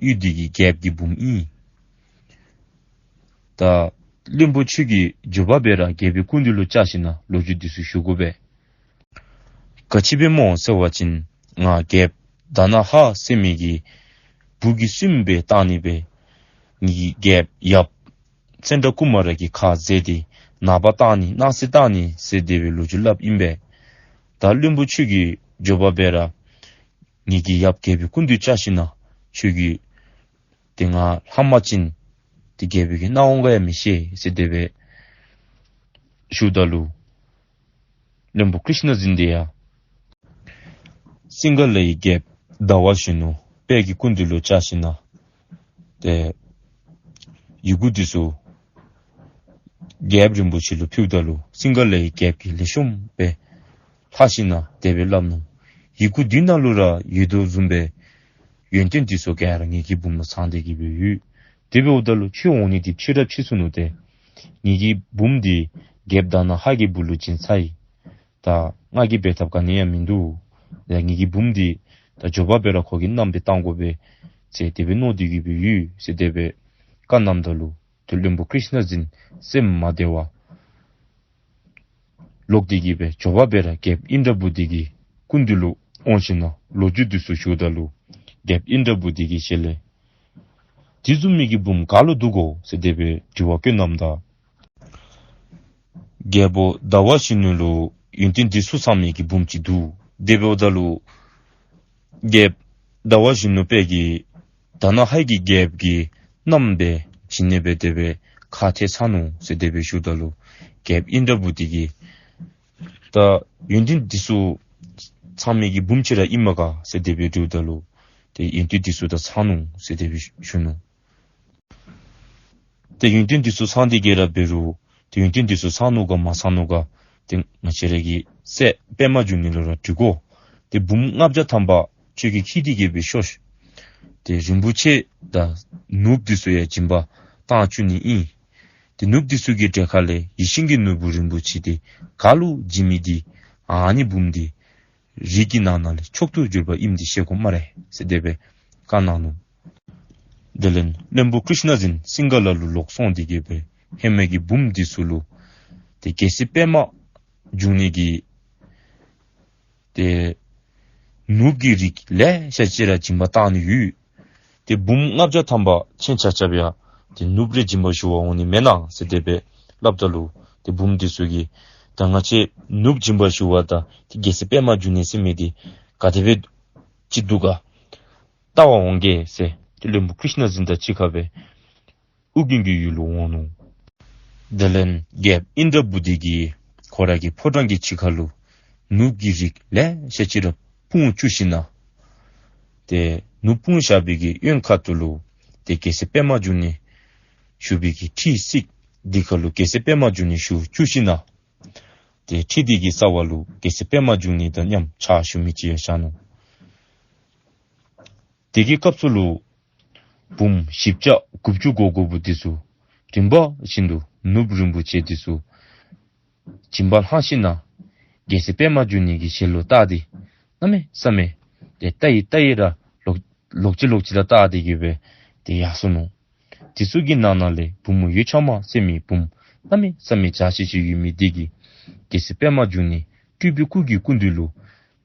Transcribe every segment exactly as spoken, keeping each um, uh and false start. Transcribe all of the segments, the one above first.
ཡུལ་འདི་གི་རྒྱལཔོ་གི་བུམོ་ཨིན། ད་བློན་པོ་ཁྱོད་ཀྱིས་མགྱོགས་པ་སྦེ་ར་རྒྱལ་པོའི་སྐུ་མདུན་ལུ་བཅར་ཞིནམ་ལས་ལོ་རྒྱུས་འདི་ཚུ་ཞུ་དགོ་པས། ག་ཅི་སྦེ་སྨོ་ཟེར་བ་ཅིན་ང་རྒྱལཔོ་དྷ་ན་ཧ་ཟེར་མི་གི་བུ་གི་བཙུནམོ་སྦེ་བཏང་ནི་སྦེ་ངེ་གི་རྒྱལཔོ་ཡབ་ཙནྡྲ་ཀུ་མ་ར་གིས་ཁ་བཟེད་དེ་ནངས་པ་བཏང་ནི་གནངས་ཚེ་བཏང་ནི་ཟེར་དེ་སྦེ་ལོ་རྒྱུས་སླབ་ཨིན་པས། ད་བློན་པོ་ཁྱོད་ཀྱིས་མགྱོགས་པ་སྦེ་ར་ངེ་གི་ཡབ་རྒྱལ་པོའི་སྐུ་མདུན་བཅར་ཞིནམ་ལས་ཁྱོད་ཀྱིས་ཏེ་ང་ལྷང་པ་ཅིན་ཏེ་རྒྱལ་པོ་གིས་མནའ་འོང་ག་ཡང་མི་ཤེས་ཟེར་དེ་སྦེ་ཞུཝ་ད་ལུ་བློན་པོ་ཀྲིཤྣ་འཛིན་དེ་ཡང་སིང་ག་ལའི་རྒྱལཔོ་ཟླ་བ་གཞོན་ནུ་དཔལ་གྱི་སྐུ་མདུན་ལུ་བཅར་ཞིནམ་ལས་ཏེ་ཡི་གུ་འདི་ཚུ་རྒྱལཔོ་རིན་པོ་ཆེ་ལུ་ཕུལཝ་ད་ལུ་སིང་ག་ལའི་རྒྱལཔོ་གིས་ལེགས་ཤོམ་སྦེ་ལྷག་ཞིནམ་ལས་དེ་སྦེ་སླབ་ནུག། ཡི་གུ་འདི་ནང་ལུ་ར་ཡོད་དོ་བཟུམ་སྦེ་ཡོན་ཏན་འདི་ཚུ་ག་ར་ངེ་གི་བུམོ་ལུ་ཚང་སྟེ་གི་སྦེ་ཡོད། དེ་འབདཝ་ད་ལུ་ཁྱོད་འོང་ནི་འདི་ཕྱི་རབས་ཕྱི་སོང་ནུག། ཏེ་ངེ་གི་བུམོ་འདི་རྒྱལཔོ་དྷ་ན་ཧ་གི་སྦུག་ལུ་བྱིན་ཚར་ཡི། ད་ང་གིས་འབད་ཐབས་ག་ནི་ཡང་མིན་འདུག། ཡ་ངེ་གི་བུམོ་འདི་ད་མགྱོགས་པ་སྦེ་ར་ཁོ་གི་མནའམ་སྦེ་བཏང་དགོ་པས་ཟེར་དེ་སྦེ་མནོ་སྟེ་གི་སྦེ་ཡོད་ཟེར་དེ་སྦེ་བཀའ་གནངམ་ད་ལུ་ཏེ་བློན་པོ་ཀྲིཤྣ་འཛིན་སེམས་མ་བདེ་བར་ལོག་སྟེ་གི་སྦེ་མགྱོགས་པ་སྦེ་ར་རྒྱལཔོ་ཨིནྡྲ་བྷུ་ཏི་གི་སྐུ་མདུན་ལུ་འོང་ཞིནམ་ལས་ལོ་རྒྱུས་འདི་ཚུ་ཞུཝ་ད་ལུ་རྒྱལཔོ་ཨིནྡྲ་བྷུ་ཏི་གི་ཞལ་ལས་དེ་བཟུམ་མའི་གི་བུམོ་ག་ལུ་འདུག་གོ་ཟེར་དེ་སྦེ་དྲི་བ་བཀོད་གནངམ་ད་རྒྱལ་པོ་ཟླ་བ་གཞོན་ནུ་ལུ་ཡོན་ཏན་འདི་ཚུ་ཚང་མི་གི་བུམོ་ཅིག་འདུག། དེ་འབདཝ་ད་ལུ་རྒྱལཔོ་ཟླ་བ་གཞོན་ནུ་དཔལ་གྱིས་དྷ་ན་ཧ་གི་རྒྱལཔོ་གི་མནའམ་སྦེ་བྱིན་ནི་སྦེ་དེ་སྦེ་ཁ་ཐལ་ཚར་ནུག་ཟེར་དེ་སྦེ་ཞུཝ་ད་ལུ་རྒྱལཔོ་ཨིནྡྲ་བྷུ་ཏི་གིས་ད་ཡོན་ཏན་འདི་ཚུ་ཚང་མི་གི་བུམོ་ཅིག་ར་ཨིན་མས་ག་ཟེར་དེ་སྦེ་དྲིཝ་ད་ལུ་ཏེ་ཡོན་ཏན་འདི་ཚུ་ད་ཚང་ནུག་ཟེར་དེ་སྦེ་ཞུ་ནུག། ཏེ་ཡོན་ཏན་འདི་ཚུ་ཚང་སྟེ་གི་ར་འབད་རུང་ཏེ་ཡོན་ཏན་འདི་ཚུ་ཚང་ནུག་ག་མ་ཚང་ནུག་ག་ཏེ་ང་བཅས་ར་གི་སྲས་པདྨ་འབྱུང་གནས་ལུ་ར་དྲི་དགོ། ཏེ་བུམོ་ལྔ་བརྒྱ་ཐམ་པ་ཁྱོད་ཀྱིས་འཁྱིད་དེ་གི་སྦེ་ཤོག། ཏེ་རིན་པོ་ཆེ་དང་ནོར་བུ་འདི་ཚུ་ཡང་སྦྱིན་པ་བཏང་བཅུག་ནི་ཨིན། ཏེ་ནོར་བུ་འདི་ཚུ་གི་གྲས་ཁ་ལས་ཡིད་བཞིན་གྱི་ནོར་བུ་རིན་པོ་ཆེ་འདི་ག་ལུ་བྱིན་མི་འདི་ཨ་ནི་བུམོ་འདི་རིགས་ཀྱི་ནང་ན་ལས་མཆོག་ཏུ་གྱུར་པ་ཨིནམ་འདི་ཤེས་དགོ་སྨ་རེ་ཟེར་དེ་སྦེ་བཀའ་གནང་ནུག། དེ་ལས་བློན་པོ་ཀྲིཤྣ་འཛིན་སིང་ག་ལ་ལུ་ལོག་སོང་སྟེ་གི་སྦེ་ཧེ་མའི་གི་བུམོ་འདི་ཚུ་ལུ་ཏེ་རྒྱལ་སྲས་པདྨ་འབྱུང་གནས་ཀྱི་ཏེ་ནོར་བུ་གི་རིགས་ལེ་ཤ་ཅིག་ར་སྦྱིན་པ་བཏང་ནི་ཡོད། ཏེ་བུམོ་ལྔ་བརྒྱ་ཐམ་པ་ཁྱེད་ཆ་ཁྱབ་ཡང་ཏེ་ནོར་བུ་རེ་སྦྱིན་པ་ཞུ་བར་འོང་ནི་མེན་ན་ཟེར་དེ་སྦེ་སླབ་ད་ལུ་ཏེ་བུམོ་འདི་ཚུ་གིས་ད་ང་བཅས་ནོར་བུ་སྦྱིན་པ་ཞུ་བར་ད་ཏེ་རྒྱལ་སྲས་པདྨ་འབྱུང་གནས་ཟེར་མི་འདི་ག་དེ་སྦེ་ཅིག་འདུག་ག་བལྟ་བར་འོང་གེ་ཟེར་ཏེ་བློན་པོ་ཀྲིཤྣ་འཛིན་དང་གཅིག་ཁར་སྦེ་ཨོ་རྒྱན་གྱི་ཡུལ་ལུ་འོང་ནུག། དེ་ལས་རྒྱལཔོ་ཨིནྡྲ་བྷུ་ཏི་གིས་ཁོ་ར་གི་ཕོ་བྲང་གི་ཕྱི་ཁ་ལུ་ནོར་བུ་གི་རིགས་ལེ་ཤ་ཅིག་ར་སྤུངས་བཅུག་ཞིནམ་ལས་ཏེ་ནོར་བུ་སྤུངས་བཞག་པའི་གི་གཡོན་ཁ་ཐུག་ལུ་ཏེ་རྒྱལ་སྲས་པདྨ་འབྱུང་གནས་བཞུགས་པའི་གི་ཁྲི་བརྩིགས། དེ་ཁ་ལུ་རྒྱལ་སྲས་པདྨ་འབྱུང་གནས་བཞུགས་བཅུག་ཞིནམ་ལས་ཏེ་ཁྲི་དེ་གི་རྩ་བ་ལུ་རྒྱལ་སྲས་པདྨ་འབྱུང་གནས་དང་མཉམ་ཕྱག་ཞུ་མི་ཅིག་ཡང་བཞག་ནུག། དེ་གི་སྐབས་སུ་ལུ་བུམོ་བཞི་བརྒྱ་དགུ་བཅུ་གོ་དགུ་པོ་འདི་ཚུ་རིམ་པ་བཞིན་དུ་ནོར་བུ་རིན་པོ་ཆེ་འདི་ཚུ་སྦྱིན་པ་ལྷང་ཞིནམ་ལས་རྒྱལ་སྲས་པདྨ་འབྱུང་གནས་ཀྱི་ཞལ་ལུ་བལྟ་སྟེ་གནམ་མེད་ས་མེད་ཏེ་བལྟ་ཡི་བལྟ་ཡི་ར་ལོག་ལོག་ཅི་ལོག་ཅི་ར་བལྟ་སྟེ་གི་སྦེ་ཏེ་ཡར་སོ་ནུག། དེ་ཚུ་གི་ནང་ན་ལས་བུམོ་འོད་འཆང་མ་ཟེར་མི་བུམོ་གནམ་མེད་ས་མེད་འཇའ་ཆི་ཆི་ཡོད་མི་དེ་གིས་རྒྱལ་སྲས་པདྨ་འབྱུང་གནས་སྤྲུལ་པའི་སྐུ་གི་སྐུ་མདུན་ལུ་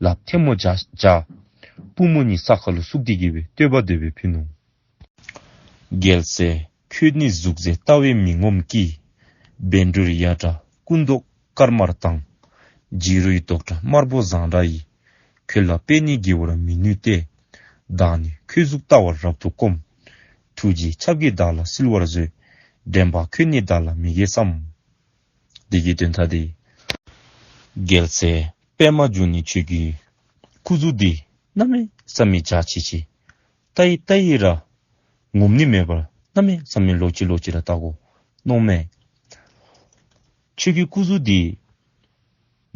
ལགཔ་ཐལ་མོ་སྦྱར་སྦྱར་པུས་མོ་གཉིས་ས་ཁ་ལུ་བཙུགས་ཏེ་གི་སྦེ་བསྟོད་པ་དེ་སྦེ་ཕུལ་ནུག། རྒྱལ་སྲས་ཁྱོད་ནི་གཟུགས་མཛེས་ལྟ་བས་མི་ངོམས་ཀྱི། བཻ་ཌཱུརྱ་འདྲ་སྐུ་མདོག་དཀར་དམར་དང་། བྱི་རུའི་མདོག་འདྲ་དམར་པོ་བཟང་འདྲ་ཡི། ཁྱོད་ལ་དཔེ་ནི་བགྱི་བར་མི་ནུས་ཏེ། བདག་ནི་ཁྱོད་གཟུགས་བལྟ་བར་རབ་ཏུ་སྐོམ། ཐུགས་རྗེའི་ཆབ་ཀྱིས་བདག་ལ་བསིལ་བར་མཛོད། འདྲེན་པ་ཁྱོད་ནི་བདག་ལ་མི་དགྱེས་སམ། འདི་གི་དོན་དག་འདི་རྒྱལ་སྲས་པདྨ་འབྱུང་གནས་ཁྱོད་ཀྱི་སྐུ་གཟུགས་འདི་གནམ་མེད་ས་མེད་འཇའ་ཆི་ཆི། བལྟ་ཡི་བལྟ་ཡི་ར་ངོམས་ནི་མེད་པར་གནམ་མེད་ས་མེད་ལོག་ཅི་ལོག་ཅི་ར་བལྟ་དགོ་མནོཝ་མས། ཁྱོད་ཀྱི་སྐུ་གཟུགས་འདི་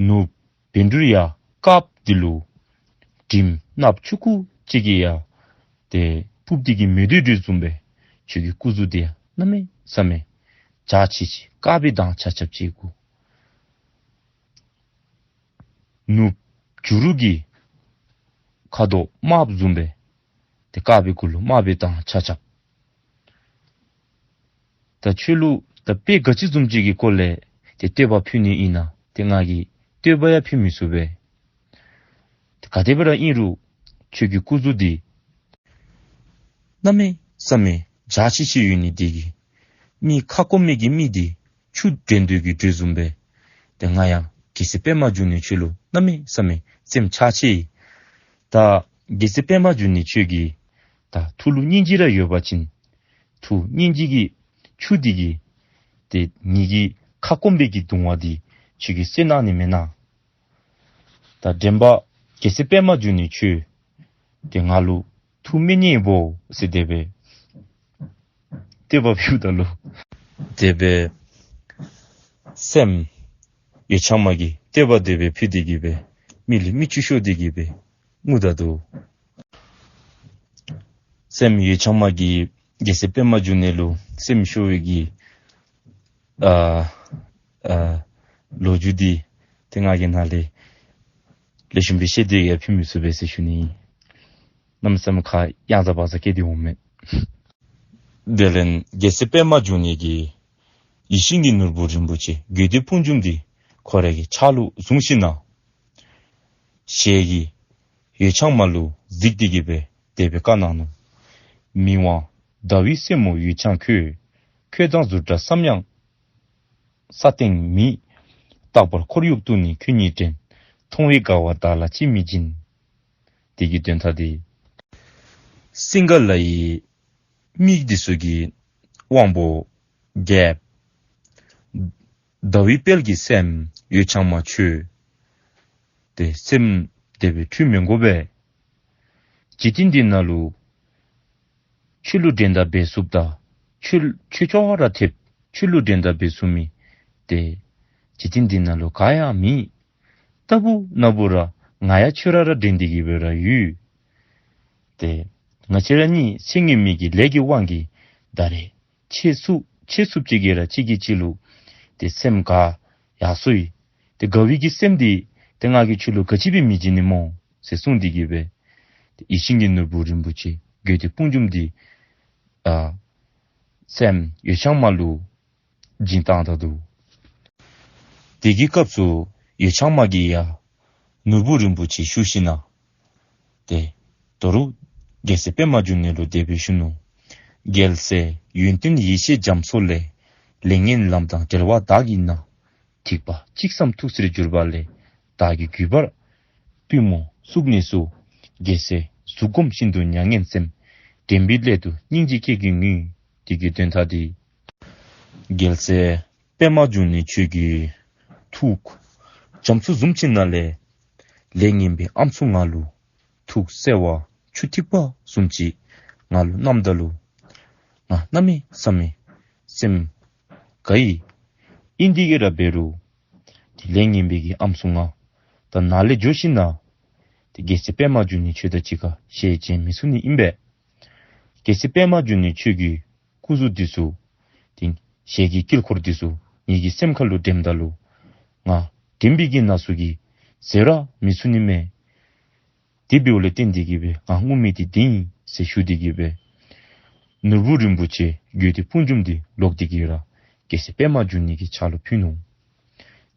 ནུབ་བཻ་ཌཱུརྱ་དཀརཔོ་འདི་ལུ་དྲིམ་ནགཔོ་ཆུང་ཀུ་ཅིག་གིས་ཡང་ཏེ་ཕུབ་སྟེ་གི་མེད་དོ་དོ་བཟུམ་སྦེ་ཁྱོད་ཀྱི་སྐུ་གཟུགས་འདི་ཡང་གནམ་མེད་ས་མེད་འཇའ་ཆི་ཆི་དཀརཔོའི་མདངས་ཆ་ཁྱབ་ཅིག་གུ། ནུབ་བྱི་རུ་གི་ཁ་དོག་དམརཔོ་བཟུམ་སྦེ་ ཏེ་དཀརཔོའི་གུ་ལུ་དམརཔོའི་མདངས་ཆགས་ཆགསཔ། ད་ཁྱོད་ལུ་ད་དཔེ་ག་ཅི་བཟུམ་ཅིག་གི་སྐོར་ལས་ཏེ་བསྟོད་པ་ཕུལ་ནི་ཨིན་ན། ཏེ་ང་གིས་བསྟོད་པ་ཡང་ཕུལ་མི་ཚུགས་པས། ཏེ་ག་དེ་སྦེ་ར་ཨིན་རུང་ཁྱོད་ཀྱི་སྐུ་གཟུགས་འདི་གནམ་མེད་ས་མེད་འཇའ་ཆི་ཆི་ཡོད་ནི་འདི་གིས་མི་ཁ་སྐོམ་མི་གི་མི་འདི་ཆུ་འདྲེན་འདོད་ཀྱི་འདྲེ་བཟུམ་སྦེ། ཏེ་ང་ཡང་རྒྱལ་སྲས་པདྨ་འབྱུང་གནས་ཁྱོད་ལུ་གནམ་མེད་ས་མེད་སེམས་ཆགས་ཆེ། ད་རྒྱལ་སྲས་པདྨ་འབྱུང་གནས་ཁྱོད་ཀྱི་ད་ཐུགས་ལུ་སྙིང་རྗེ་ར་ཡོད་པ་ཅིན་ཐུགས་སྙིང་རྗེ་གི་ཆུ་འདི་གིས་ཏེ་ངེ་གི་ཁ་སྐོམ་པའི་གི་གདུང་བ་འདི་ཁྱོད་ཀྱིས་སེལ་གནང་ནི་མེན་ན། ད་འདྲེན་པ་རྒྱལ་སྲས་པདྨ་འབྱུང་གནས་ཁྱོད་ཏེ་ང་ལུ་ཐུགས་མི་མཉེས་བོ་ཟེར་དེ་སྦེ་བསྟོད་པ་ཕུལཝ་ད་ལུ་དེ་སྦེ་སྲསམོ་འོད་འཆང་མ་གིས་བསྟོད་པ་དེ་སྦེ་ཕུལ་ཏེ་གི་སྦེ་མིག་ལས་མིག་ཆུ་ཤོར་ཏེ་གི་སྦེ་ངུ་ད་འདུག། སྲསམོ་འོད་འཆང་མ་གིས་རྒྱལ་སྲས་པདྨ་འབྱུང་གནས་ལུ་སེམས་ཤོར་བའི་གི་ཨ་ཨ་ལོ་རྒྱུས་འདི་ཏེ་ང་གིས་ནཱ་ལས་ལེགས་ཤོམ་སྦེ་བཤད་དེ་ཡང་ཕུལ་མི་ཚུགས་པས་ཟེར་ཞུ་ནི་ཨིན། གནམ་མེད་ས་མེད་ཁ་ཡང་ཟ་བག་ཟ་སྐྱེས་ཏེ་འོང་མས། དེ་ལས་རྒྱལ་སྲས་པདྨ་འབྱུང་གནས་ཀྱིས་ཡིད་བཞིན་གྱི་ནོར་བུ་རིན་པོ་ཆེ་དགོས་འདོད་དཔུང་འཇོམས་འདི་ཁོ་རའི་གི་ཕྱག་ལུ་བཟུང་ཞིནམ་ལས་ཞལ་གྱིས་འོད་འཆང་མ་ལུ་གཟིགས་ཏེ་གི་སྦེ་དེ་སྦེ་བཀའ་གནང་ནུག། མི་དབང་ཟླ་བའི་སྲས་མོ་འོད་འཆང་ཁྱོད། ཁྱོད་དང་གཟུགས་འདྲ་བསམ་ཡང་ས་སྟེང་མེད། རྟག་པར་འཁོར་ཡུག་ཏུ་ནི་ཁྱོད་ཉིད་འདྲེན། མཐོང་བས་དགའ་བ་བདག་ལ་ཅིས་མི་བྱིན། དེ་གི་དོན་དག་འདི་སིང་ག་ལའི་མི་འདི་ཚུ་གི་དབང་པོ་རྒྱལཔོ་ཟླ་བའི་དཔལ་གྱི་སྲསམོ་འོད་འཆང་མ་ཁྱོད་ཏེ་སེམས་དེ་སྦེ་འཁྲུལ་མི་དགོ་པས། འཇིག་རྟེན་འདི་ནང་ལུ་ཁྱོད་ལུ་འགྲན་ཟླ་འབད་ཚུགསཔ་དང་ཁྱོད་ཁྱོད་ཅོག་ར་འཐདཔ་ཁྱོད་ལུ་འགྲན་ཟླ་འབད་ཚུགས་མི་ཏེ་འཇིག་རྟེན་འདི་ནང་ལུ་ག་ཡང་མེད། ལྟ་བུ་ན་བུ་ར་ང་ཡང་ཁྱོད་ར་ར་འགྲན་ཏེ་གི་སྦེ་ར་ཡོད། ཏེ་ང་བཅས་ར་གཉིས་ཚེ་སྔོན་མའི་གི་ལས་ཀྱི་དབང་གིས་ད་རེས་ཕྱད་ཚུགས་ཕྱད་ཚུགསཔ་ཅིག་གིས་ར་གཅིག་གིས་གཅིག་ལུ་ཏེ་སེམས་དགའ་ཡར་སོ་ཡི། ཏེ་དགའ་བའི་གི་སེམས་འདི་ཏེ་ང་གིས་ཁྱོད་ལུ་ག་ཅི་སྦེ་མི་བྱིན་ནི་སྨོ་ཟེར་གསུངས་ཏེ་གི་སྦེ་ཏེ་ཡིད་བཞིན་གྱི་ནོར་བུ་རིན་པོ་ཆེ་དགོས་འདོད་དཔུང་འཇོམས་འདི་ཨ་སྲསམོ་འོད་འཆང་མ་ལུ་བྱིན་བཏང་ད་འདུག། དེ་གི་སྐབས་སུ་འོད་འཆང་མ་གིས་ཡང་ནོར་བུ་རིན་པོ་ཆེ་ཞུ་ཞིནམ་ལས་ཏེ་ད་རུང་རྒྱལ་སྲས་པདྨ་འབྱུང་གནས་ལུ་དེ་སྦེ་ཞུ་ནུག། རྒྱལ་སྲས་ཡོན་ཏན་ཡེ་ཤེས་རྒྱ་མཚོ་ལས། ལས་ངན་ལམ་དང་བྲལ་བ་བདག་གིས་ན། སྡིག་པ་གཅིག་ཙམ་ཐུགས་སུ་གྱུར་པ་ལས། བདག་གིས་གུས་པར་པུས་མོ་བཙུགས་ནས་སུ། རྒྱལ་སྲས་གཟུགས་སྒོམ་ཤིན་ཏུ་མྱ་ངན་སེམས། འདྲེན་པའི་སླད་དུ་སྙིང་རྗེ་སྐྱེས་ཀྱིས་ངུས། དེ་གི་དོན་དག་འདི་རྒྱལ་སྲས་པདྨ་འབྱུང་གནས་ཁྱོད་ཀྱི་ཐུགས་རྒྱ་མཚོ་བཟུམ་ཅིག་ནང་ལས་ལས་ངན་པའི་ཨམ་སྲུ་ང་ལུ་ཐུགས་བརྩེ་བ་ཆུ་ཐིགས་པ་བཟུམ་ཅིག་ང་ལུ་གནངམ་ད་ལུ་ང་གནམ་མེད་ས་མེད་སེམས་དགའ་ཡི། ཨིན་ཏེ་གི་ར་འབད་རུང་ཏེ་ལས་ངན་པའི་གི་ཨམ་སྲུ་ང་ད་ནཱ་ལས་འགྱོ་ཞིནམ་ལས་ཏེ་རྒྱལ་སྲས་པདྨ་འབྱུང་གནས་ཁྱོད་དང་གཅིག་ཁར་ཞལ་མཇལ་མི་ཚུགས་ནི་ཨིན་པས། རྒྱལ་སྲས་པདྨ་འབྱུང་གནས་ཁྱོད་ཀྱི་སྐུ་གཟུགས་འདི་ཚུ་ཏེ་ཞལ་གྱི་དཀྱིལ་འཁོར་འདི་ཚུ་ངེ་གི་སེམས་ཁ་ལུ་དྲནམ་ད་ལུ་ང་དྲན་པའི་གི་ནང་ཚུ་གི་བཟོད་ར་མི་ཚུགས་ནི་མས། དེ་འབདཝ་ལས་བརྟེན་ཏེ་གི་སྦེ་ང་ངུ་མི་འདི་འདི་ཨིན་ཟེར་ཞུ་སྟེ་གི་སྦེ་ནོར་བུ་རིན་པོ་ཆེ་དགོས་འདོད་དཔུང་འཇོམས་འདི་ལོག་སྟེ་གི་ར་རྒྱལ་སྲས་པདྨ་འབྱུང་གནས་ཀྱི་ཕྱག་ལུ་ཕུལ་ནུག།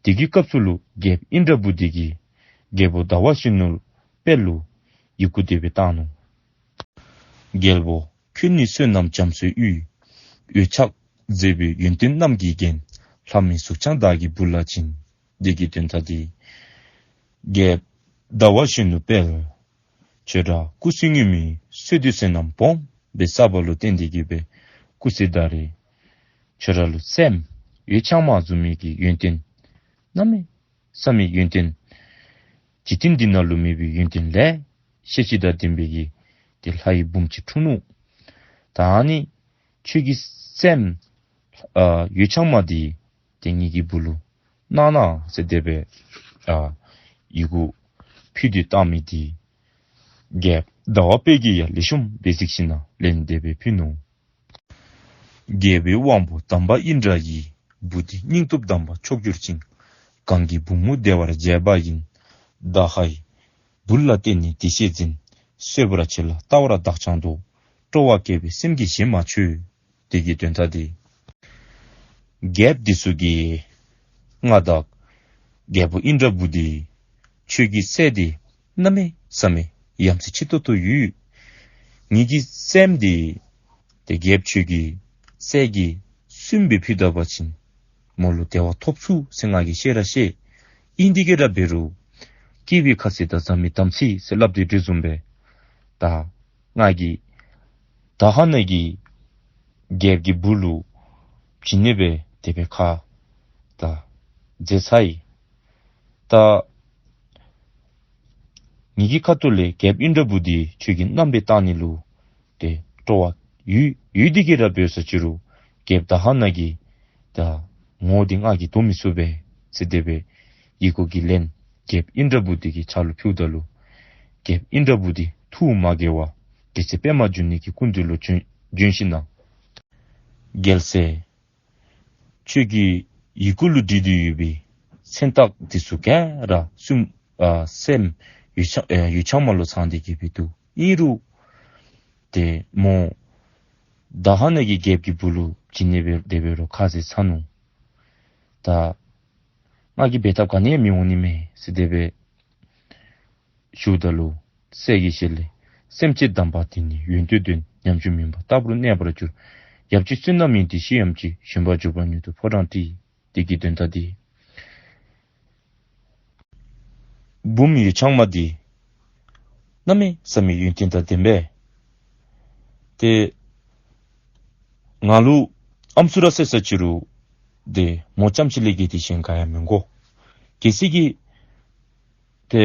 དེ་གི་སྐབས་སུ་ལུ་རྒྱལཔོ་ཨིནྡྲ་བྷུ་ཏི་གིས་རྒྱལ་པོ་ཟླ་བ་གཞོན་ནུ་དཔལ་ལུ་ཡི་གུ་དེ་སྦེ་བཏང་ནུག། རྒྱལ་པོ་ཁྱོད་ནི་བསོད་ནམས་རྒྱ་མཚོའི་དབུས། འོད་ཆགས་མཛེས་པའི་ཡོན་ཏན་རྣམས་ཀྱིས་བརྒྱན། ལྷ་མིའི་གཟུགས་འཆང་བདག་གི་བུ་ལ་བྱིན། འདི་གི་དོན་དག་འདི་རྒྱལཔོ་ཟླ་བ་གཞོན་ནུ་དཔལ་ཁྱོད་ར་སྐུ་ཚེ་སྔོན་མའི་བསོད་བདེ་བསོད་ནམས་སྦོམ་སྦེ་བསགས་པ་ལུ་བརྟེན་ཏེ་གི་སྦེ་སྐུ་ཚེ་ད་རེས་ཁྱོད་ར་ལུ་སྲསམོ་འོད་འཆང་མ་བཟུམ་མའི་གི་ཡོན་ཏན་གནམ་མེད་ས་མེད་ཡོན་ཏན་འཇིག་རྟེན་འདི་ནང་ལུ་མེད་པའི་ཡོན་ཏན་ལེ་ཤ་ཅིག་དང་ལྡན་པའི་གི་ཏེ་ལྷ་ཡི་བུམོ་ཅིག་འཁྲུངས་ནུག། ད་ཨ་ནི་ཁྱོད་ཀྱི་སྲསམོ་ཨ་འོད་འཆང་མ་འདི་ཏེ་ངེ་གི་བུ་ལུ་གནང་གནང་ཟེར་དེ་སྦེ་ཨ་ཡི་གུ་ཕུལ་ཏེ་བཏང་མི་འདི་རྒྱལཔོ་ཟླ་བ་དཔལ་གྱིས་ཡང་ལེགས་ཤོམ་སྦེ་གཟིགས་ཞིནམ་ལས་ལན་དེ་སྦེ་ཕུལ་ནུག། རྒྱལ་པོའི་དབང་པོ་དམ་པ་ཨིནྡྲ་ཡི། བུ་འདི་སྙིང་སྟོབས་དམ་པ་མཆོག་གྱུར་ཅིང་། གང་གི་བུ་མོ་བདེ་བར་བྱེད་པ་ཡིན། བདག་ཧའི་བུ་ལ་བརྟེན་ནས་བདེ་གཤེགས་འཛིན། གསོད་པར་བྱེད་ལ་ལྟ་བར་བདག་ཅག་འདུག། སྤྲོ་བ་སྐྱེ་བའི་སེམས་ཀྱིས་གཞན་མ་འཚོལ། དེ་གི་དོན་དག་འདི། རྒྱལཔོ་འདི་ཚུ་གིས་མངའ་བདག་རྒྱལ་པོ་ཨིནྡྲ་བྷུ་ཏི་ཁྱོད་ཀྱི་སྲས་འདི་གནམ་མེད་ས་མེད་ཡ་མཚན་ཆེ་ཏོག་ཏོ་ཡོད། ངེ་གི་སྲསམོ་འདི་ཏེ་རྒྱལཔོ་ཁྱོད་ཀྱི་སྲས་ཀྱིས་བཙུན་སྦེ་ཕུལ་ད་པ་ཅིན་མོ་ལུ་བདེ་བ་ཐོབ་ཚུགས་ཟེར་ང་གིས་ཤེས་ར་ཤེས། ཨིན་དེ་གིས་ར་འབད་རུང་སྐྱེས་པའི་ཁ་ཟས་དང་བཟའ་མི་དམ་ཚིག་ཟེར་སླབ་དེ་འདི་བཟུམ་སྦེ་ད་ང་གིས་ད་ཧ་ན་གི་རྒྱལཔོ་གི་སྦུག་ལུ་བྱིན་ནི་སྦེ་དེ་སྦེ་ཁ་ད་མཛད་ཚར་ཡི། ད་ངེ་གི་ཁ་ཐུག་ལས་རྒྱལཔོ་ཨིནྡྲ་བྷུ་ཏི་ཁྱོད་ཀྱི་མནའམ་སྦེ་བཏང་ནི་ལུ་ཏེ་སྤྲོ་བ་ཡོད་ཡོད་དེ་གིས་ར་འབད་ས་ཅི་རུང་རྒྱལཔོ་ད་ཧ་ན་གི་ད་ངོ་འདི་ང་གིས་བཟློག་མི་ཚུགས་པས་ཟེར་དེ་སྦེ་ཡི་གུ་གི་ལན་རྒྱལཔོ་ཨིནྡྲ་བྷུ་ཏི་གི་ཕྱག་ལུ་ཕུལཝ་ད་ལུ་རྒྱལཔོ་ཨིནྡྲ་བྷུ་ཏི་ཐུགས་མ་དགྱེས་པར་རྒྱལ་སྲས་པདྨ་འབྱུང་གནས་ཀྱི་སྐུ་མདུན་ལུ་བྱོན་བྱོན་ཞིནམ་ལས་རྒྱལ་སྲས་ཁྱོད་ཀྱི་ཡི་གུ་ལུ་བྲིས་ཏེ་ཡོད་པའི་མཚན་རྟགས་འདི་ཚུ་ག་ར་བཙུནམོ་ཨ་སྲསམོ་འོད་འཆང་ཨ་འོད་འཆང་མ་ལུ་ཚང་སྟེ་གིས་སྦེ་འདུག། ཨིན་རུང་ཏེ་མོ་ད་ཧ་ན་གི་རྒྱལཔོ་གི་སྦུག་ལུ་བྱིན་ནི་སྦེ་དེ་འབད་རུང་ཁ་ཟས་ཚར་ནུག། ད་ང་གིས་འབད་ཐབས་ག་ནི་ཡང་མི་འོང་ནི་མས་ཟེར་དེ་སྦེ་ཞུཝ་ད་ལུ་སྲས་ཀྱི་ཞལ་ལས། སེམས་ཅན་དམ་པ་དེ་ནི་ཡོན་ཏན་ལྡན། ཉམ་ཆུང་མིན་པར་རྟག་བུར་གནས་པར་འགྱུར། ཡབ་ཀྱི་བསོད་ནམས་ཡིན་ཏེ་ཤེས་པའམ་ཅི། བཞོན་པར་འཇུག་པ་ཉིད་དུ་ཕོ་བྲང་བྲི། དེ་གི་དོན་དག་འདི། བུམོ་འོད་འཆང་མ་འདི་གནམ་མེད་ས་མེད་ཡོན་ཏན་དང་ལྡན་པས། ཏེ་ང་ལུ་ཨམ་སྲུ་ར་བསད་ས་ཅི་རུང་ཏེ་མོ་རྐྱངམ་ཅིག་ལས་བརྒལ་ཏེ་གཞན་ག་ཡང་མི་དགོ། གལ་སྲིད་ཀྱི་ཏེ་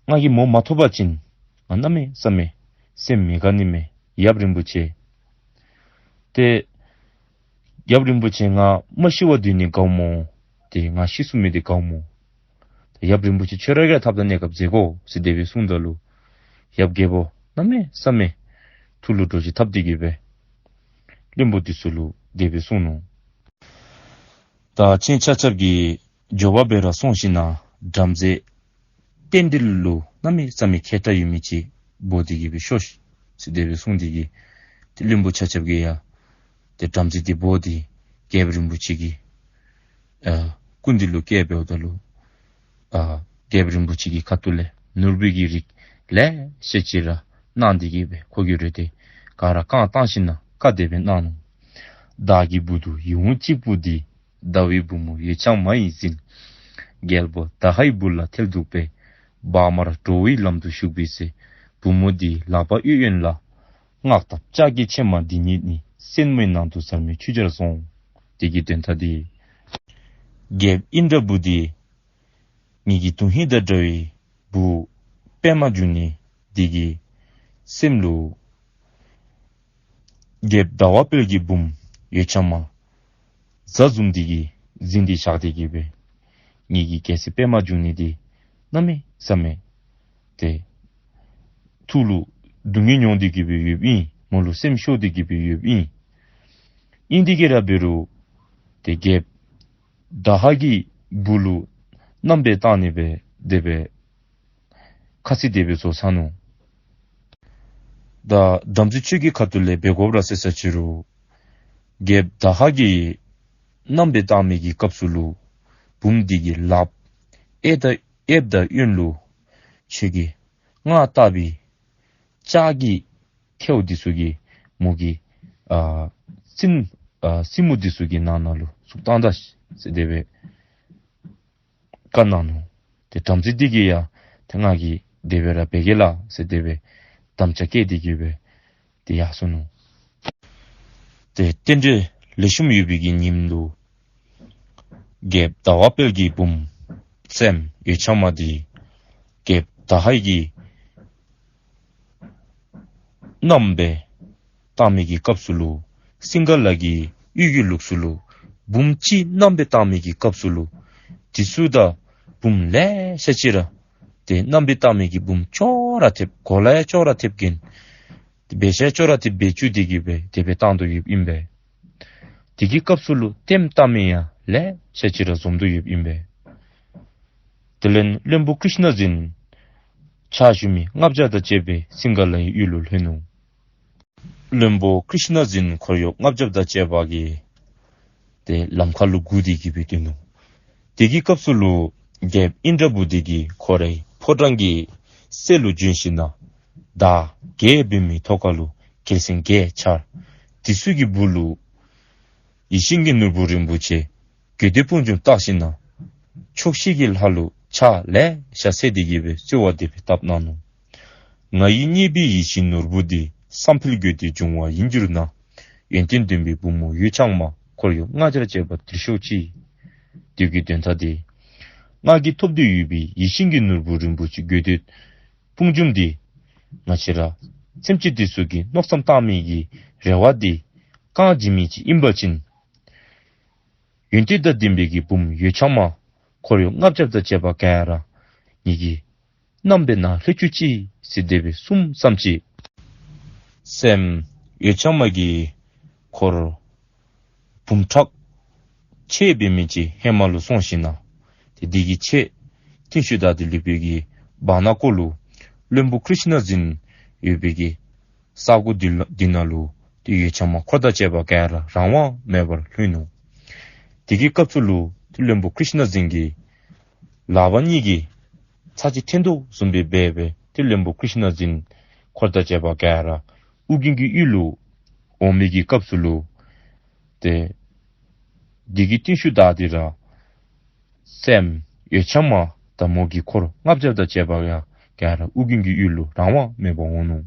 ང་གིས་མོ་མ་ཐོབ་པ་ཅིན་ང་གནམ་མེད་ས་མེད་སེམས་མི་དགའ་ནི་མས། ཡབ་རིན་པོ་ཆེ། ཏེ་ཡབ་རིན་པོ་ཆེ་ང་མ་ཤི་བར་སྡོད་ནི་དགའཝ་སྨོ། ཏེ་ང་ཤི་སོང་མི་འདི་དགའཝ་སྨོ། ཏེ་ཡབ་རིན་པོ་ཆེ་ཁྱོད་ར་གིས་ཐབས་དང་གནས་སྐབས་མཛད་དགོ་ཟེར་དེ་སྦེ་གསུངམ་ད་ལུ་ཡབ་རྒྱལ་པོ་གནམ་མེད་ས་མེད་ཐུགས་ལུ་དོགས་ཅིག་བཏབ་སྟེ་གིས་སྦེ་བློན་པོ་འདི་ཚུ་ལུ་དེ་སྦེ་གསུངས་ནུག། ད་ཁྱེད་ཆ་ཁྱབ་ཀྱིས་མགྱོགས་པ་སྦེ་ར་སོང་ཞིནམ་ལས་བྲམ་ཟེ་རྟེན་འབྲེལ་ལུ་གནམ་མེད་ས་མེད་མཁས་དྲགས་ཡོད་མི་ཅིག་འབོ་སྟེ་གིས་སྦེ་ཤོག་ཟེར་དེ་སྦེ་གསུངས་ཏེ་གིས་ཏེ་བློན་པོ་ཆ་ཁྱབ་ཀྱིས་ཡང་ཏེ་བྲམ་ཟེ་འདི་འབོ་སྟེ་རྒྱལཔོ་རིན་པོ་ཆེ་གི་ཨ་སྐུ་མདུན་ལུ་བསྐྱལ་འབདཝ་ད་ལུ་ཨ་རྒྱལཔོ་རིན་པོ་ཆེ་གི་ཁ་ཐུག་ལས་ནོར་བུ་གི་རིགས་ལེ་ཤ་ཅིག་ར་གནང་སྟེ་གིས་སྦེ་ཁོ་གི་རུ་ཏེ་ག་ར་བཀང་བཏང་ཞིནམ་ལས་བཀའ་དེ་སྦེ་གནང་ནུག། བདག་གི་བུ་དུ་ཡིད་འོང་གཅིག་པུ་འདི། ཟླ་བའི་བུ་མོ་འོད་འཆང་མ་ཡིས་ཟིན། རྒྱལ་པོ་ད་ཧའི་སྦུག་ལ་ཐལ་འདུག་པས། བག་མར་འགྲོ་བའི་ལམ་དུ་ཞུགས་པའི་ཚེ། བུ་མོ་འདིའི་ལག་པ་གཡས་གཡོན་ལ། སྔགས་བཏབ་ལྕགས་ཀྱི་ཕྱེ་མ་འདི་ཉིད་ནི། སེན་མོའི་ནང་དུ་ཟར་མའི་ཆུ་སྦྱར་སོང་། དེ་གི་དོན་དག་འདི། རྒྱལཔོ་ཨིནྡྲ་བྷུ་ཏི་ངེ་གི་དོན་ཧིང་དང་འདྲ་བའི་བུ་པདྨ་འབྱུང་གནས་འདི་གི་སེམས་ལུ་རྒྱལཔོ་ཟླ་བ་དཔལ་གྱི་བུམོ་འོད་འཆང་མ་གཟའ་བཟུམ་འདི་གིས་འཛིན་ཏེ་བཞག་སྟེ་གིས་སྦེ་ངེ་གི་རྒྱལ་སྲས་པདྨ་འབྱུང་གནས་འདི་གནམ་མེད་ས་མེད་ཏེ་ཐུགས་ལུ་སྡུག་བསྔལ་མྱོང་སྟེ་གིས་སྦེ་ཡོདཔ་ཨིན། མོ་ལུ་སེམས་ཤོར་ཏེ་གིས་སྦེ་ཡོདཔ་ཨིན། ཨིན་དེ་གིས་ར་འབད་རུང་ཏེ་རྒྱལཔོ་ད་ཧ་གི་སྦུག་ལུ་མནའམ་སྦེ་བཏང་ནི་སྦེ་དེ་སྦེ་ཁ་ཚིག་དེ་སྦེ་བཟོ་ཚར་ནུག། ད་དམ་ཚིག་ཆོས་ཀྱི་ཁ་ཐུག་ལས་འབད་དགོཔ་ར་ཟེར་ས་ཅི་རུང་རྒྱལཔོ་ད་ཧ་གིས་མནའམ་སྦེ་བཏང་མི་གི་སྐབས་སུ་ལུ་བུམོ་འདི་གི་ལགཔ་གཡས་དང་གཡས་དང་གཡོན་ལུ་ཁྱོད་ཀྱིས་སྔགས་བཏབ་པའི་ལྕགས་ཀྱི་ཁེའུ་འདི་ཚུ་གིས་མོ་གི་ཨ་སེན་ཨ་སེན་མོ་འདི་ཚུ་གི་ནང་ན་ལུ་བཙུགས་བཏང་ད་ཟེར་དེ་སྦེ་བཀའ་གནང་ནུག། ཏེ་བྲམ་ཟེ་འདི་གིས་ཡང་ཏེ་ང་གིས་དེ་སྦེ་ར་འབད་གེ་ལགས་ཟེར་དེ་སྦེ་དམ་བཅའ་བསྐྱེད་དེ་གིས་སྦེ་ཏེ་ཡར་སོ་ནུག། ཏེ་རྟེན་འབྲེལ་ལེགས་ཤོམ་ཡོད་པའི་གི་ཉིནམ་ལུ་རྒྱལཔོ་ཟླ་བ་དཔལ་གྱི་བུམོ་སྲསམོ་འོད་འཆང་མ་འདི་རྒྱལཔོ་ད་ཧའི་གི་མནའམ་སྦེ་བཏང་མི་གི་སྐབས་སུ་ལུ་སིང་ག་ལ་གི་གཡུལ་གྱི་ལུགས་སུ་ལུ་བུམོ་གཅིག་མནའམ་སྦེ་བཏང་མི་གི་སྐབས་སུ་ལུ་དེ་ཚུ་དང་བུམོ་ལེ་ཤ་ཅིག་ར་ཏེ་མནའམ་སྦེ་བཏང་མི་གི་བུམོ་ཅོག་ར་འཐདཔ་གོ་ལ་ཡང་ཅོག་ར་འཐདཔ་གིས་འབད་ས་ཅོག་ར་འཐདཔ་སྦེ་བཙུགས་ཏེ་གིས་སྦེ་དེ་སྦེ་བཏང་དོ་ཡོདཔ་ཨིན་པས། དེ་གི་སྐབས་སུ་ལུ་ལྟདམོ་བལྟ་མི་ཡང་ལེ་ཤ་ཅིག་ར་འཛོམས་དོ་ཡོདཔ་ཨིན་པས། དེ་ལས་བློན་པོ་ཀྲིཥྞ་འཛིན་ ཕྱག་ཞུ་མི་ལྔ་བརྒྱ་དང་བཅས་པ་སིང་ག་ལའི་ཡུལ་ལུ་ལྷོད་ནུག། བློན་པོ་ཀྲིཤྣ་འཛིན་འཁོར་གཡོག་ལྔ་བརྒྱ་དང་བཅས་པ་གིས་ཏེ་ལམ་ཁ་ལུ་སྒུག་སྟེ་གི་སྦེ་སྡོད་ནུག། དེ་གི་སྐབས་སུ་ལུ་རྒྱལཔོ་ཨིནྡྲ་བྷུ་ཏི་གིས་ཁོ་རའི་ཕོ་བྲང་གི་སྲས་ལུ་བྱོན་ཞིནམ་ལས་ཟླ་བརྒྱད་འབད་མི་ཐོག་ཁ་ལུ་རྒྱལ་མཚན་བརྒྱད་འཕྱར། དེ་ཚུ་གི་སྦུག་ལུ་ཡིད་བཞིན་གྱི་ནོར་བུ་རིན་པོ་ཆེ་དགོས་འདོད་དཔུང་འཇོམས་བཏགས་ཞིནམ་ལས་ཆོག་ཤེས་ཀྱི་ལྷ་ལུ་ཕྱག་ལེ་ཤ་འཚལ་ཏེ་གི་སྦེ་གསོལ་བ་དེ་སྦེ་བཏབ་གནང་ནུག། ང་ཡིས་རྙེད་པའི་ཡིད་བཞིན་ནོར་བུ་འདི། བསམ་འཕེལ་དགོས་འདོད་འབྱུང་བ་ཡིན་གྱུར་ན། ཡོན་ཏན་ལྡན་པའི་བུ་མོ་འོད་འཆང་མ། འཁོར་གཡོག་ལྔ་བརྒྱར་བཅས་པ་འདིར་ཤོག་ཅིག། དེ་གི་དོན་དག་འདི་ང་གིས་ཐོབ་སྟེ་ཡོད་པའི་ཡིད་བཞིན་གྱི་ནོར་བུ་རིན་པོ་ཆེ་དགོས་འདོད་དཔུང་འཇོམས་འདི་ང་བཅས་ར་སེམས་ཅན་འདི་ཚུ་གི་མནོ་བསམ་བཏང་མི་གི་རེ་བ་འདི་བསྐང་བྱིན་མི་ཅིག་ཨིན་པ་ཅིན། ཡོན་ཏན་དང་ལྡན་པའི་གི་བུམོ་འོད་འཆང་མ་འཁོར་གཡོག་ལྔ་བརྒྱ་དང་བཅས་པ་ག་ར་ངེ་གི་མནའམ་སྦེ་ནཱ་ལྷོད་བཅུག་ཅིག་ཟེར་དེ་སྦེ་གསུངམ་ཙམ་ཅིག་སྲསམོ་འོད་འཆང་མ་གིས་འཁོར་བུམོ་ཁྲག་ཆེ་འབད་མི་ཅིག་ཧེ་མ་ལུ་སོང་ཞིནམ་ལས་ཏེ་དེ་གི་ཆེད་རྟིང་ཤུལ་བདའ་སྟེ་ལུས་པའི་གི་བར་ན་ཀོ་ལུ་བློན་པོ་ཀྲིཤྣ་འཛིན་ཡོད་པའི་གི་ས་གོ་འདི་ལ་འདི་ནང་ལུ་ཏེ་འོད་འཆང་མ་འཁོར་དང་བཅས་པ་ག་ར་རང་དབང་མེད་པར་ལྷོད་ནུག། དེ་གི་སྐབས་སུ་ལུ་ཏེ་བློན་པོ་ཀྲིཤྣ་འཛིན་གྱི་ལག་པ་གཉིས་ཀྱིས་ཚར་གཅིག་འཐེན་དོ་བཟུམ་སྦེ་འབད་སྦེ་ཏེ་བློན་པོ་ཀྲིཤྣ་འཛིན་འཁོར་དང་བཅས་པ་ག་ར་ཨོ་རྒྱན་གྱི་ཡུལ་ལུ་འོང་མི་གི་སྐབས་སུ་ལུ་ཏེ་དེ་གི་རྟིང་ཤུལ་བདའ་སྟེ་ར་སྲསམོ་འོད་འཆང་མ་དང་མོ་གི་འཁོར་ལྔ་བརྒྱ་དང་བཅས་པ་ཡང་ག་ར་ཨོ་རྒྱན་གྱི་ཡུལ་ལུ་རང་དབང་མེད་པར་འོང་ནུག།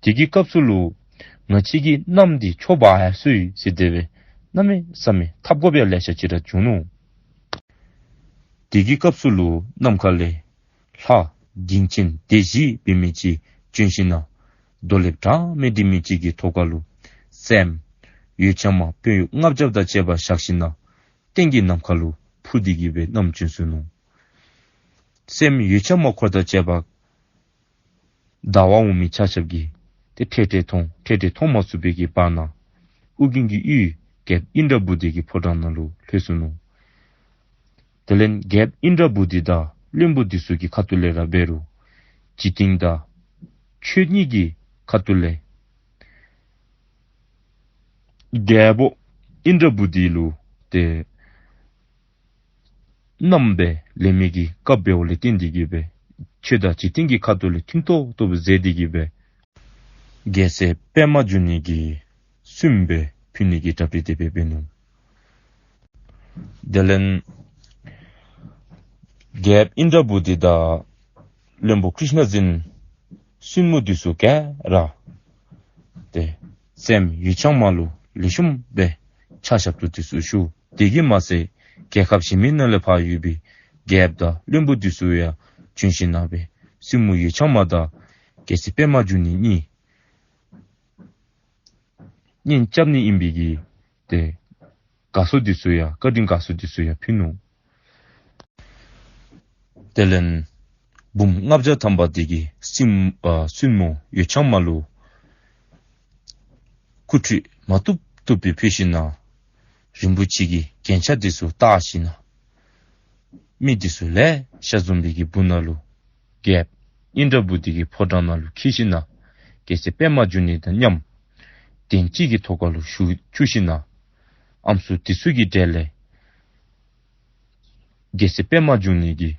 དེ་གི་སྐབས་སུ་ལུ་ང་བཅས་ཀྱི་མནའམ་འདི་འཕྱོག་འབག་ཡར་སོ་ཡི་ཟེར་དེ་སྦེ་གནམ་མེད་ས་མེད་འཐབ་དགོཔ་ཡང་ལེ་ཤ་ཅིག་ར་བྱུང་ནུག། དེ་གི་སྐབས་སུ་ལུ་ནམ་མཁའ་ལས་ལྷ་གིང་ཆེན་སྡེ་བཞི་འབད་མི་ཅིག་བྱོན་ཞིནམ་ལས་རྡོ་ལེབ་གྲངས་མེད་འདི་མི་ཅིག་གི་ཐོག་ཁ་ལུ་སྲསམོ་འོད་འཆང་མ་དཔོན་གཡོག་ལྔ་བརྒྱ་དང་བཅས་པ་བཞག་ཞིནམ་ལས་སྟེང་གི་ནམ་མཁའ་ལུ་འཕུར་ཏེ་གི་སྦེ་བསྣམས་བྱོན་སོ་ནུག། སྲསམོ་འོད་འཆང་མ་འཁོར་དང་བཅས་པ་བདའ་བར་འོང་མི་ཆ་ཁྱབ་ཀྱིས་ཏེ་ཁྲེལ་ཁྲེལ་མཐོང་ཁྲེལ་ཁྲེལ་མཐོང་མ་ཚུགས་པའི་གི་བར་ན་ཨོ་རྒྱན་གྱི་ཡུལ་རྒྱལཔོ་ཨིནྡྲ་བྷུ་ཏི་གི་ཕོ་བྲང་ནང་ལུ་ལྷོད་སོ་ནུག། དེ་ལས་རྒྱལཔོ་ཨིནྡྲ་བྷུ་ཏི་དང་བློན་པོ་འདི་ཚུ་གི་ཁ་ཐུག་ལས་ར་འབད་རུང་འཇིག་རྟེན་དང་ཆོས་གཉིས་ཀྱི་ཁ་ཐུག་ལས་རྒྱལ་པོ་ཨིནྡྲ་བྷུ་ཏི་ལུ་ཏེ་མནའམ་སྦེ་ལེན་མི་གི་སྐབས་འབདཝ་ལས་བརྟེན་ཏེ་གི་སྦེ་ཆོས་དང་འཇིག་རྟེན་གྱི་ཁ་ཐུག་ལས་མཐུན་ཏོག་ཏོ་སྦེ་མཛད་དེ་གི་སྦེ་རྒྱལ་སྲས་པདྨ་འབྱུང་གནས་ཀྱི་བཙུནམོ་སྦེ་ཕུལ་ནི་གི་གྲ་སྒྲིག་དེ་སྦེ་འབད་ནུག། དེ་ལས་རྒྱལཔོ་ཨིནྡྲ་བྷུ་ཏི་དང་བློན་པོ་ཀྲིཤྣ་འཛིན་བཙུནམོ་འདི་ཚུ་ག་ར་ཏེ་སྲསམོ་འོད་འཆང་མ་ལུ་ལེགས་ཤོམ་སྦེ་ཕྱག་ཞབས་ཏོག་འདི་ཚུ་ཞུ། དེ་གིས་མ་ཚད་རྒྱལ་ཁབ་གཞན་མི་ནང་ལས་ཕར་ཡོད་པའི་རྒྱལཔོ་དང་བློན་པོ་འདི་ཚུ་ཡང་བྱོན་ཞིནམ་ལས་སྦེ་བཙུནམོ་འོད་འཆང་མ་དང་རྒྱལ་སྲས་པདྨ་འབྱུང་གནས་གཉིས་གཉེན་རྐྱབ་ནི་ཨིན་པའི་གི་ཏེ་དགའ་བསུ་འདི་ཚུ་ཡང་བཀའ་དྲིན་དགའ་བསུ་འདི་ཚུ་ཡང་ཕུལ་ནུག། དེ་ལས་བུམོ་ལྔ་བརྒྱ་ཐམ་པ་འདི་གིས་བཙུནམོ་ཨ་བཙུནམོ་འོད་འཆང་མ་ལུ་སྐུ་ཁྲུས་མ་བཏུབ་བཏུབ་སྦེ་ཕུལ་ཞིནམ་ལས་རིན་པོ་ཆེ་གི་རྒྱན་ཆ་འདི་ཚུ་བཏགས་ཞིནམ་ལས་མི་འདི་ཚུ་ལེ་ཤ་འཛོམས་པའི་གི་སྦུག་ན་ལུ་རྒྱལཔོ་ཨིནྡྲ་བྷུ་ཏི་གི་ཕོ་བྲང་ནང་ལུ་འཁྱིད་ཞིནམ་ལས་རྒྱལ་སྲས་པདྨ་འབྱུང་གནས་དང་མཉམ་གདན་གཅིག་གི་ཐོག་ཁ་ལུ་བཞུགས་བཅུག་ཞིནམ་ལས་ཨམ་སྲུ་འདི་ཚུ་གི་གྲལ་ལས་རྒྱལ་སྲས་པདྨ་འབྱུང་གནས་ཀྱི་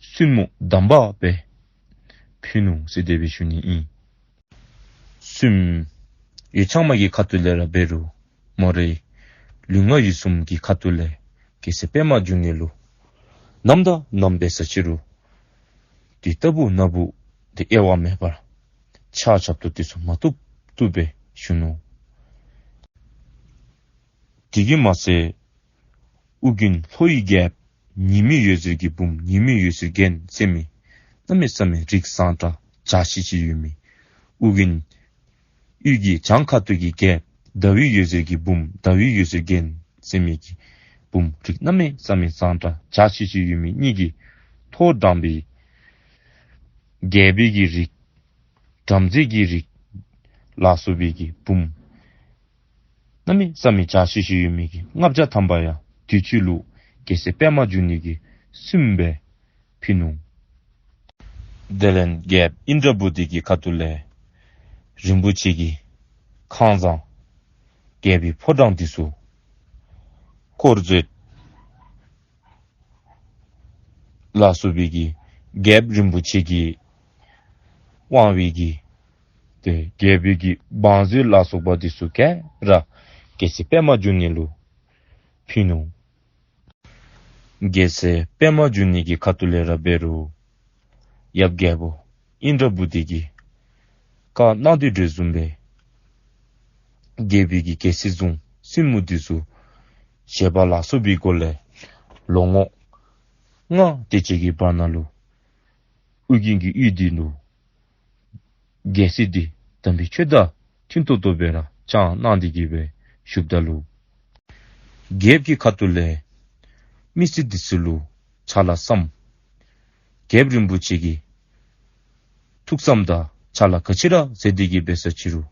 བཙུནམོ་དམ་པ་སྦེ་ཕུལ་ནུག་ཟེར་དེ་སྦེ་ཞུ་ནི་ཨིན། བཙུནམོ་འོད་འཆང་མ་གི་ཁ་ཐུག་ལས་ར་འབད་རུང་མོ་རའི་ལུས་ངག་ཡིད་གསུམ་གྱི་ཁ་ཐུག་ལས་རྒྱལ་སྲས་པདྨ་འབྱུང་གནས་ལུ་ནམ་དང་ནམ་འབད་ས་ཅི་རུང་དུས་རྟག་བུ་ན་བུ་ཏེ་དབྱེ་བ་མེད་པར་ཕྱག་ཞབས་ཏོག་འདི་ཚུ་མ་བཏུབ་བཏུབ་སྦེ་ཞུ་ནུག། དེ་གིས་མ་ཚད་ཨོ་རྒྱན་ལྷོ་ཡི་རྒྱལཔོ་ཉི་མའི་འོད་ཟེར་གྱི་བུམོ་ཉི་མའི་འོད་ཟེར་རྒྱན་ཟེར་མི་གནམ་མེད་ས་མེད་རིགས་བཟང་དྲགས་འཇའ་ཆི་ཆི་ཡོད་མི། ཨོ་རྒྱན་ཡུལ་གྱི་བྱང་ཁ་ཐུག་གི་རྒྱལཔོ་ཟླ་བའི་འོད་ཟེར་གྱི་བུམོ་ཟླ་བའི་འོད་ཟེར་རྒྱན་ཟེར་མི་གི་བུམོ་རིགས་གནམ་མེད་ས་མེད་བཟང་དྲགས་འཇའ་ཆི་ཆི་ཡོད་མི་གཉིས་ཀྱི་ཐོག་དྲངས་པའི་རྒྱལ་པོའི་གི་རིགས་བྲམ་ཟེ་གི་རིགས་ལ་སོགས་པའི་གི་བུམོ་གནམ་མེད་ས་མེད་འཇའ་ཆི་ཆི་ཡོད་མི་གི་ལྔ་བརྒྱ་ཐམ་པ་ཡང་དུས་ཅི་ལུ་རྒྱལ་སྲས་པདྨ་འབྱུང་གནས་ཀྱི་བཙུནམོ་སྦེ་ཕུལ་ནུག། དེ་ལས་རྒྱལཔོ་ཨིནྡྲ་བྷུ་ཏི་གི་ཁ་ཐུག་ལས་རིན་པོ་ཆེ་གི་ཁང་བཟང་རྒྱལ་པོའི་ཕོ་བྲང་འདི་ཚུ་བསྐོར་མཛོད་ལ་སོགས་པའི་གི་རྒྱལཔོ་རིན་པོ་ཆེ་གི་དབང་བའི་གི་ཏེ་རྒྱལ་པོའི་གི་བང་མཛོད་ལ་སོགས་པ་འདི་ཚུ་ག་ར་རྒྱལ་སྲས་པདྨ་འབྱུང་གནས་ལུ་ཕུལ་ནུག། རྒྱལ་སྲས་པདྨ་འབྱུང་གནས་ཀྱི་ཁ་ཐུག་ལས་ར་འབད་རུང་ཡབ་རྒྱལ་པོ་ཨིནྡྲ་བྷུ་ཏི་གིས་བཀའ་གནང་དོ་བཟུམ་སྦེ་རྒྱལ་པོའི་གི་རྒྱལ་སྲིད་བཟུང་སྲིང་མོ་འདི་ཚུ་བཞེས་པ་ལ་སོགས་པའི་སྒོ་ལས་ལོ་ངོ་ལྔ་དེ་ཅིག་གི་བར་ན་ལུ་ཨོ་རྒྱན་གྱི་ཡུལ་འདི་ལུ་རྒྱལ་སྲིད་འདི་དམ་པའི་ཆོས་དང་མཐུན་ཏོག་ཏོ་སྦེ་ར་བསྐྱངས་གནང་སྟེ་གི་སྦེ་བཞུགསཔ་ད་ལུ་རྒྱལཔོ་གི་ཁ་ཐུག་ལས་མི་སེར་འདི་ཚུ་ལུ་ཕྱག་ལཱ་བསམ། རྒྱལཔོ་རིན་པོ་ཆེ་གིས་ཐུགས་བསམ་དང་ཕྱག་ལཱ་ག་ཅི་ར་མཛད་དེ་གི་སྦེ་ས་ཅི་རུང་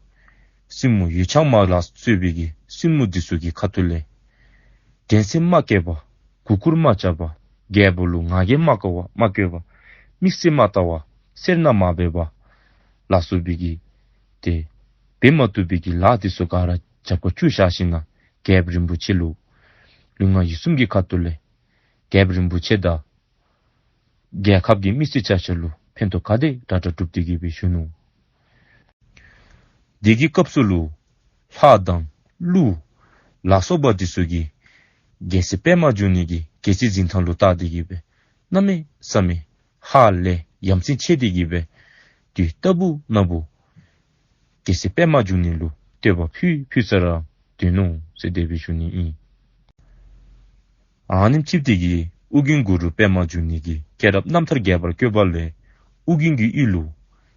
སྲིང་མོ་ཡུལ་ཆགས་མ་ལ་སོགས་པའི་གི་སྲིང་མོ་འདི་ཚུ་གི་ཁ་ཐུག་ལས་འགྲན་སེམས་མ་བསྐྱེད་པར་མགུ་སྐོར་མ་རྐྱབ་པར་རྒྱལ་པོ་ལུ་ང་རྒྱལ་མ་བསྐྱེད་པར་མ་བསྐྱེད་པར་དམིགས་བསལ་མ་བལྟ་བར་སེར་སྣ་མ་འབད་བར་ལ་སོགས་པའི་གི་ཏེ་འབད་མ་བཏུབ་པའི་གི་ལཱ་འདི་ཚུ་ག་ར་རྒྱབ་ཁར་བསྐྱུར་བཞག་ཞིནམ་ལས་རྒྱལཔོ་རིན་པོ་ཆེ་ལུ་ལུས་ངག་ཡིད་གསུམ་གྱི་ཁ་ཐུག་ལས་རྒྱལཔོ་རིན་པོ་ཆེ་དང་རྒྱལ་ཁབ་ཀྱི་མི་སེར་ཆ་ཁྱབ་ལུ་ཕན་ཐོགས་ག་དེ་དྲག་དྲག་བསྒྲུབས་ཏེ་གི་སྦེ་བཞུགས་ནུག། དེ་གི་སྐབས་སུ་ལུ་ལྷ་དང་ཀླུ་ལ་སོགས་པ་འདི་ཚུ་གིས་རྒྱལ་སྲས་པདྨ་འབྱུང་གནས་ཀྱི་རྒྱལ་སྲིད་འཛིན་ཐངས་ལུ་བལྟ་སྟེ་གི་སྦེ་གནམ་མེད་ས་མེད་ཧ་ལས་ཡ་མཚན་ཆེ་སྟེ་གི་སྦེ་དུས་རྟག་བུ་ན་བུ་རྒྱལ་སྲས་པདྨ་འབྱུང་གནས་ལུ་བསྟོད་པ་ཕུལ་ཕུལ་ས་ར་སྡོད་ནུག་ཟེར་དེ་སྦེ་ཞུ་ནི་ཨིན། ཨ་ནེམ་ཅིག་སྦེ་གི་ཨོ་རྒྱན་གུ་རུ་པདྨ་འབྱུང་གནས་ཀྱི་སྐྱེས་རབས་རྣམ་ཐར་རྒྱས་པར་བཀོད་པ་ལས་ཨོ་རྒྱན་གྱི་ཡུལ་ལུ་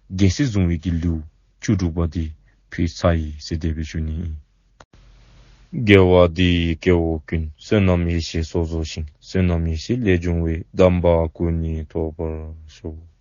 རྒྱལ་སྲིད་བཟུང་བའི་གི་ལེའུ་བཅུ་དྲུག་པ་འདི་ཕུལ་ཚར་ཡི་ཟེར་དེ་སྦེ་ཞུ་ནི་ཨིན། དགེ་བ་འདི་ཡིས་སྐྱེ་བོ་ཀུན། བསོད་ནམས་ཡེ་ཤེས་ཚོགས་རྫོགས་ཤིང་། བསོད་ནམས་ཡེ་ཤེས་ལས་བྱུང་བའི། དམ་པ་སྐུ་གཉིས་ཐོབ་པར་ཤོག།